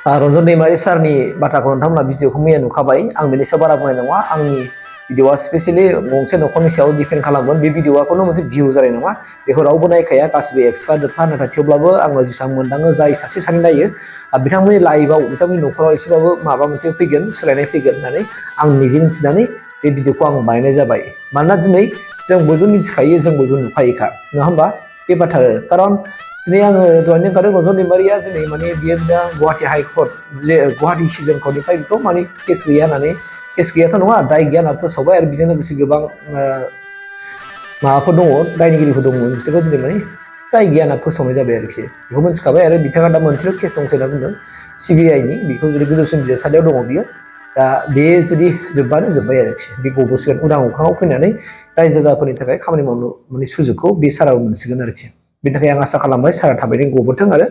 रन्जन दैमारी सारनि बाथ्राखौ नोंथांमोना भिडिअखौ मैया नुखाबाय आं बेनि सायाव बारा बुंनाय नङा आंनि भिडिअआ स्पेसियली गंसे न'खरनि सायाव डिपेन्ड खालामगोन बे भिडिअखौनो मोनसे भिउ जानाय नङा बेखौ रावबो नायखाया गासिबो एक्सपार्ट जोबखा नाथाय थेवब्लाबो आङो जेसेबां मोनदाङो जाय सासे सानै नायो बिथांमोननि लाइफआव बिथांमोननि न'खराव एसेबाबो माबा मोनसे फैगोन सोलायनाय फैगोन होननानै आं मिजिं थिनानै बे भिडिअखौ आं बानायनाय जाबाय मानोना दिनै जों बयबो मिथिखायो जों बयबो नुखायोखा नङा होमबा बे बाथ्रा खारन दिनै आङो दहायनो ओंखारदों रन्जन दैमारिया दिनै माने बियो दा गुवाहाटि हाइकर्ट जे गुवाहाटि सिजन कर्टनिफ्राय बेखौ माने केस गैया होननानै केस गैयाथ' नङा दाय गैया होनना फोसावबाय आरो बेजों लोगोसे गोबां माबाफोर दङ दायनिगिरिफोर दंमोन बिसोरखौ दिनै माने दाय गैया होनना फोसावनाय जाबाय आरोखि बेखौ मिथिखाबाय आरो बिथाङा दा मोनसेल' केस दंसै होनना बुंदों CBI नि बेखौ जुदि गोजौसिन बिजिरसालियाव दङ बियो दा बे जुदि जोब्बानो जोब्बाय आरोखि बे गबोसिगोन उदां अख्राङाव फैनानै रायजो राजाफोरनि थाखाय खामानि मावनो माने सुजुगखौ बे साराबो मोनसिगोन आरोखि बेनि थाखाय आं आसा खालामबाय सारा थाबैनो गबोथों आरो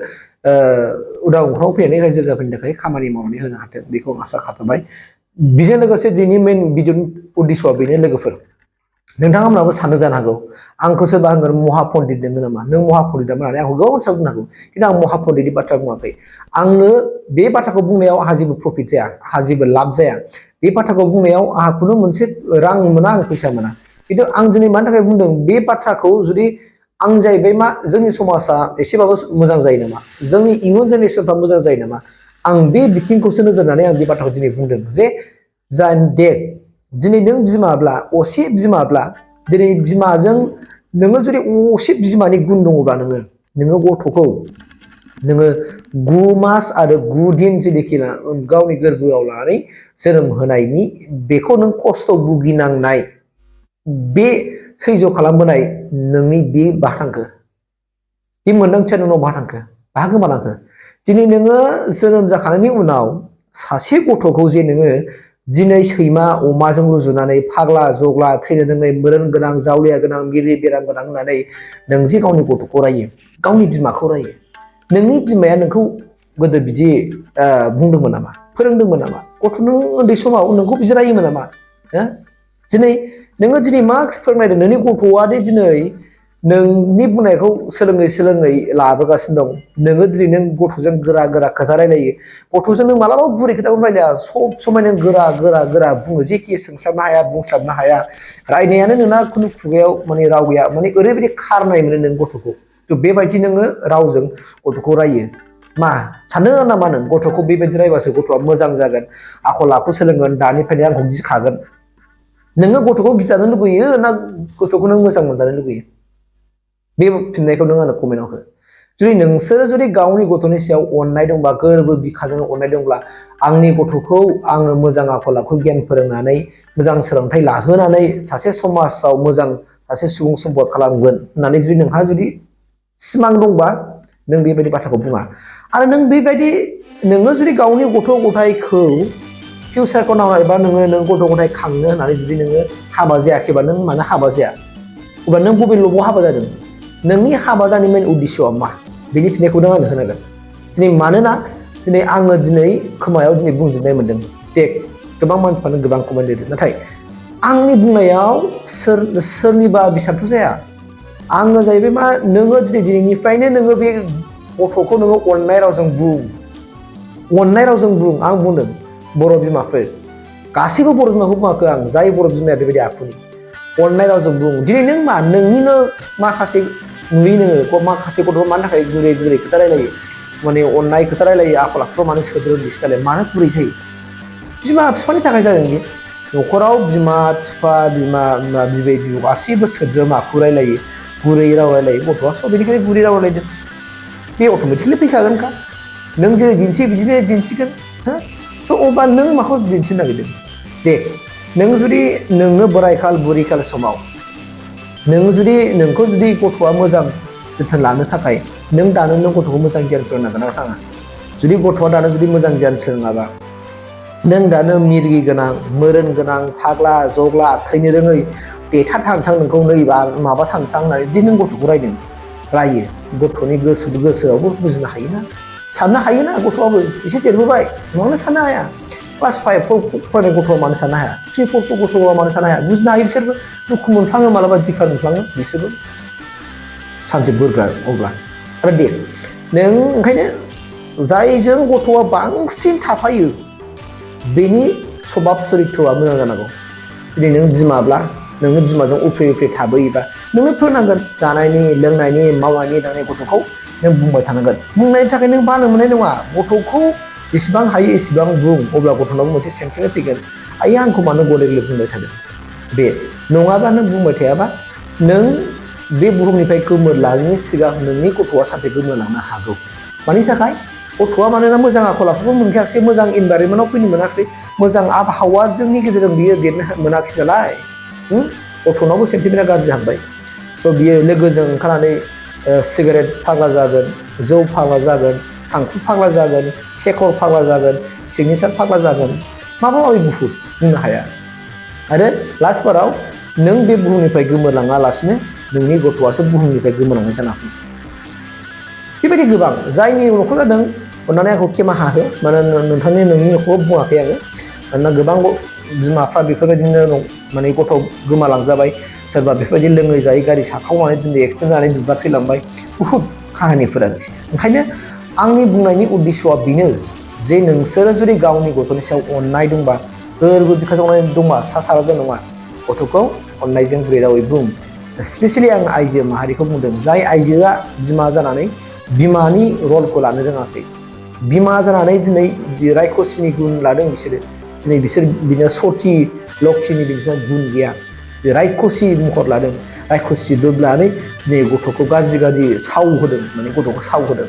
उदां अख्राङाव फैनानै रायजो राजाफोरनि थाखाय खामानि मावनानै होनो हाथों बेखौ आं आसा खालामबाय बेजों लोगोसे जोंनि मेन भिडिअ उद्देश्यआ बेनो लोगोफोर नोंथांमोनाबो साननो जानो हागौ आंखौ सोरबा होनगोन महापन्डित नोङो नामा नों महापन्डिता होननानै आंखौ गोबां बाथ्रा बुंनो हागौ खिन्थु आं महापन्डितनि बाथ्रा बुङाखै आङो बे बाथ्राखौ बुंनायाव आंहा जेबो प्रफिट जाया आंहा जेबो लाब जाया बे बाथ्राखौ बुंनायाव आंहा खुनु मोनसे रां मोना आं फैसा मोना खिन्थु आं दिनै मानि थाखाय बुंदों बे बाथ्राखौ जुदि आं जाहैबाय मा जोंनि समाजा एसेबाबो मोजां जायो नामा जोंनि इयुन जेनेरेसनफ्रा मोजां जायो नामा आं बे बिथिंखौसो नोजोर होनानै आं बे बाथ्राखौ दिनै बुंदों जे दिनै नों बिमाब्ला असे बिमाब्ला दिनै बिमाजों नोङो जुदि असे बिमानि गुन दङब्ला नोङो गथ'खौ नोङो 9 मास आरो 9 दिन जेनोखि गावनि गोरबोआव लानानै जोनोम होनायनि बेखौ नों खस्थ' भुगिनांनाय बे सैज्य खालामबोनाय नोंनि बे बाहा थांखो बे मोन्दांथिया नोंनाव बाहा थांखो बाहा गोमालांखो दिनै नोङो जोनोम जाखांनायनि उनाव सासे गथ'खौ जे नोङो दिनै सैमा अमाजों रुजुनानै फाग्ला जग्ला थैनो रोङै मोदोम गोनां जावलिया गोनां मिरि बेराम गोनां होननानै नों जे गावनि गथ'खौ रायो गावनि बिमाखौ रायो नोंनि बिमाया नोंखौ गोदो बिदि बुंदोंमोन नामा फोरोंदोंमोन नामा गथ' नों उन्दै समाव नोंखौ बिदि रायोमोन नामा दिनै नोङो दिनै मा फोरमायदों नोंनि गथ'आ दि दिनै नोंनि बुंनायखौ सोलोङै लाबोगासिनो दं नोङो दिनै नों गथ'जों गोरा खोथा रायलायो गथ'जों नों मालाबाबो गुरै खोथाखौ रायलाया सब समाय नों गोरा बुङो जेखि सोंस्लाबनो हाया बुंस्लाबनो हाया रायनायानो नोंना खुनु खुगायाव माने राव गैया माने ओरैबायदि खारनाय मोनो नों गथ'खौ ज' बेबायदि नोङो रावजों गथ'खौ रायो मा सानो नामा नों गथ'खौ बेबायदि रायबासो गथ'आ मोजां जागोन आखल आखु सोलोंगोन दानिफ्रायनो आंखौ गिखागोन नोङो गथ'खौ गिजानो लुगैयो ना गथ'खौ नों मोजां मोनजानो लुगैयो बे फिननायखौ नों आंनो कमेन्टआव हो जुदि नोंसोरो जुदि गावनि गथ'नि सायाव अननाय दंबा गोरबो बिखाजों अननाय दंब्ला आंनि गथ'खौ आङो मोजां आखल आखु गियान फोरोंनानै मोजां सोलोंथाइ लाहोनानै सासे समाजाव मोजां सासे सुबुं सम्पद खालामगोन होननानै जुदि नोंहा जुदि सिमां दंबा नों बेबायदि बाथ्राखौ बुङा आरो नों बेबायदि नोङो जुदि गावनि गथ' गथायखौ फिउचारखौ नायबा नों गथ' गथाय खांनो होननानै जुदि नोङो हाबा जायाखैबा नों मानो हाबा जाया अब्ला नों बबे लबाव हाबा जादों नोंनि हाबा जानायनि मेन उद्देश्यआ मा बेनि फिननायखौ नों आंनो होनांगोन दिनै मानोना दिनै आङो दिनै खोमायाव दिनै बुंजोबनाय मोनदों दे गोबां मानसिफ्रानो गोबां कमेन्ट लिरदों नाथाय आंनि बुंनायाव सोरनिबा बिसानथ' जाया आङो जाहैबाय मा नोङो दिनैनिफ्रायनो नोङो बे गथ'खौ नोङो अननाय रावजों बुं आं बुंदों बर' बिमाफोर गासैबो बर' बिमाखौ बुङाखै आं जाय बर' बिमाया बेबायदि आखुनि अननाय रावजों बुं दिनै नों मा नोंनिनो माखासे नुयो नोङो माखासे गथ'आ मानि थाखाय गुरै खोथा रायलायो माने अननाय खोथा रायलायो आखल आखुफ्राव मानो सोद्रोम बिसि जालाय मानो गुरै जायो बिमा बिफानि थाखाय जादों बे न'खराव बिमा बिफा बिमा बिबै बिबौ गासैबो सोद्रोम आखु रायलायो गुरै राव रायलायो गथ'आ सब बेनिखायनो गुरै राव रायलायदों बे अट'मेटिकलि फैखागोनखा नों जेरै दिन्थियो बिदिनो दिन्थिगोन स' अब्ला नों माखौ दिन्थिनो नागिरदों दे नों जुदि नोंनो बोरायखाल बुरैखाल समाव नोंखौ जुदि गथ'आ मोजां जोथोन लानो थाखाय नों दानो गथ'खौ मोजां गियान फोरोंनांगोन ना साना जुदि गथ'आ दानो जुदि मोजां गियान सोलोङाबा नों दानो मिरगि गोनां मोरोन गोनां फाग्ला जग्ला थैनो रोङै देथा थांसां नोंखौ नैबा माबा थांसां होननानै बिदि नों गथ'खौ रायो गथ'नि गोसोआवबो बुजिनो हायोना साननो हायोना गथ'आबो एसे देरबोबाय मानो साननो हाया क्लास 5 फरायनाय गथ'आ मानो साननो हाया 3 4 गथ'आ मानो साननो हाया बुजिनो हायो बिसोरबो दुखु मोनफ्लाङो मालाबा दिखार मोनफ्लाङो बिसोरबो सानसे बोरग्रा अब्ला आरो दे नों ओंखायनो जायजों गथ'आ बांसिन थाफायो बेनि स्वभाब चरित्रआ मोजां जानांगौ। दिनै नों बिमाब्ला नोङो बिमाजों उफ्रे उफ्रे थाबोयोबा नोंनो फोरोंनांगोन जानायनि लोंनायनि मावनायनि दांनाय गथ'खौ नों बुंबाय थानांगोन। बुंनायनि थाखाय नों बानो मोननाय नङा। गथ'खौ जेसेबां हायो एसेबां बुं, अब्ला गथ'नाव मोनसे सेन्टिमेन्ट फैगोन, आइया आंखौ मानो गले गले बुंबाय थादों। बे नङाबा नों बुंबाय थायाबा नों बे बुहुमनिफ्राय गोमोरलांनायनि सिगां नोंनि गथ'आ सानसे गोमोरलांनो हागौ। मानि थाखाय? गथ'आ मानोना मोजां आखल आखुखौ मोनखायाखिसै, मोजां इनभाइरनमेन्टआव फैनो मोनाखिसै, मोजां आबहावाजोंनि गेजेरजों बियो देरनो मोनाखिसै नालाय। गथ'नावबो सेन्टिमेन्टआ गाज्रि हाबबाय। स' बियो लोगोजों ओंखारनानै सिगारेट फाग्ला जागोन, जौ फाग्ला जागोन, थांखु फाग्ला जागोन, सेखर फाग्ला जागोन, सिगनेसार फाग्ला जागोन, माबा माबि बुहुद बुंनो हाया। आरो लास्टबाराव नों बे बुहुमनिफ्राय गोमोरलाङालासिनो नोंनि गथ'आसो बुहुमनिफ्राय गोमोरलांनाय जाना फैसै। बेबायदि गोबां जायनि न'खर जादों अननानै आंखौ खेमाहा हो, मानोना नोंनि न'खरखौ बुङाखै आङो। मानोना गोबां बिमाफ्रा बेफोरबायदिनो माने गथ' गोमालांजाबाय, सोरबा बेफोरबायदि लोङै जायै गारि साखावनानै दिनै एक्सिडेन्ट जानानै दुब्ला थैलांबाय, बुहुद काहानिफोरानोसै। ओंखायनो आंनि बुंनायनि उद्देश्यआ बेनो जे नोंसोरो जुदि गावनि गथ'नि सायाव अननाय दंबा, गोरबो बिखाजावनाय दंबा, सा साराजों नङा, गथ'खौ अननायजों गुरै रावै बुं। स्पेसियेलि आं आइजो माहारिखौ बुंदों, जाय आइजोआ बिमा जानानै बिमानि रलखौ लानो रोङाखै, बिमा जानानै दिनै रायखसिनि गुन लादों बिसोरो, दिनै बिसोर बिनो सति लक्ष्मीनि बिसोर गुन गैया, रायखसि महर लादों, रायखसि रुप लानानै दिनै गथ'खौ गाज्रि गाज्रि साव होदों, माने गथ'खौ साव होदों।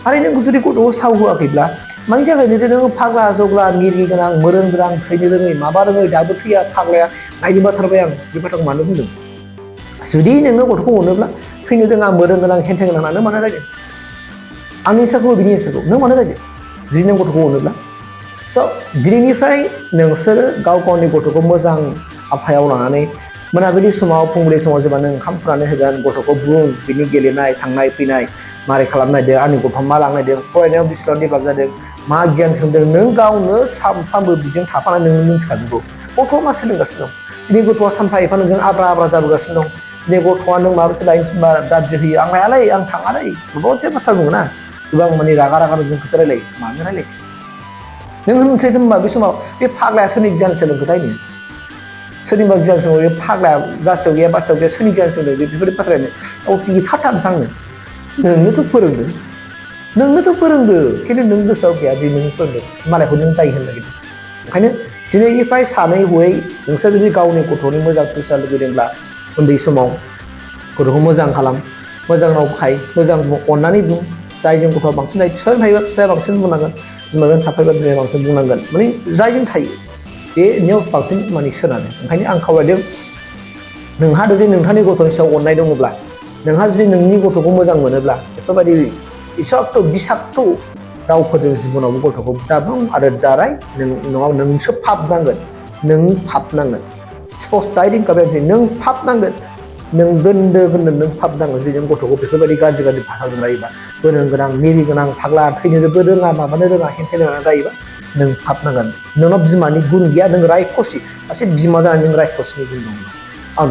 आरो नों जुदि गथ'खौ साव होआखैब्ला मानि थाखाय नों फाग्ला जग्ला मिरि गोनां मोरों गोनां थैनो रोङै माबा रोङै दाबो थैया फाग्लाया नायनो बाथारबाय आं बे बाथ्राखौ मानो बुंदों? जुदि नोङो गथ'खौ अनोब्ला थैनो रोङा मोरों गोनां हेन्थें गोनां नों मानो रायदों? आंनि इन्सारखौ बिनि इन्सारखौ नों मानो रायदों जुदि नों गथ'खौ अनोब्ला? स' दिनैनिफ्राय नोंसोरो गाव गावनि गथ'खौ मोजां आफायाव लानानै मोनाबिलि समाव फुंबिलि समाव जेब्ला नों ओंखाम खुरनानै होगोन, गथ'खौ बुं बिनि गेलेनाय थांनाय फैनाय मारै खालामनायदों, आंनि गथ'आ मा लांनायदों, फरायनायाव बेसेबां डेभेलप जादों, मा गियान सोलोंदों, नों गावनो सानफ्रामबो बिजों थाफानानै नों मिन्थिखाजोबगौ गथ'आ मा सोलोंगासिनो दं। दिनै गथ'आ सानफा एफा नोंजों आब्रा आब्रा जाबोगासिनो दं। दिनै गथ'आ नों माबा मोनसे लायनो थिनबा दाद्रि होयो, आं लायालै आं थाङालै, माबा मोनसे बाथ्रा बुङो ना, गोबां माने रागा रागा नोंजों खोथा रायलायो, मानो रायलायो? नों होनसै होनबा बे समाव बे फाग्लाया सोरनि गियान सोलोंखोथाय नो? सोरनिबा गियान सोलोंदों, बे फाग्लाया जाथियाव गैया बाथियाव गैया, सोरनि गियान सोलोंदों बेफोरबायदि बाथ्रायानो गीथाथारनोसै आंनो। नोंनोथ' फोरोंदो खिन्थु नों गोसोआव गैया जे नों फोरोंदों, मालायखौ नों दाय होनो नागिरदों। ओंखायनो दिनैनिफ्राय सानै हयै नोंसोर जुदि गावनि गथ'नि मोजां फिउचार लुबैदोंब्ला उन्दै समाव गथ'खौ मोजां खालाम, मोजां राव बाहाय, मोजां अननानै बुं, जायजों गथ'आ बांसिन थायो, बिफाजों थायोबा बिफाया बांसिन बुंनांगोन, बिमाजों थाफायोबा बिमाया बांसिन बुंनांगोन, माने जायजों थायो बेनियाव बांसिन माने सोनारो। ओंखायनो आं खावलायदों नोंहा जुदि नोंथांनि गथ'नि सायाव अननाय दङब्ला, नोंहा जुदि नोंनि गथ'खौ मोजां मोनोब्ला बेफोरबायदि बिसाक्त' रावफोरजों जिबनावबो गथ'खौ दाबुं आरो दाराय नङाबा नोंसो फाबनांगोन, नों फाबनांगोन, स्पष्टयै बुंखाबाय नों फाबनांगोन, नों गोन्दो नों फाबनांगोन। जुदि नों गथ'खौ बेफोरबायदि गाज्रि गाज्रि भाषाजों रायोबा, गोरों गोनां मिरि गोनां फाग्ला थैनोबो रोङा माबानो रोङा हेन्थेनो रोङा रायोबा नों फाबनांगोन। नोंनाव बिमानि गुन गैया, नों रायखसि, सासे बिमा जानानै नों रायखसिनि गुन दङ। आं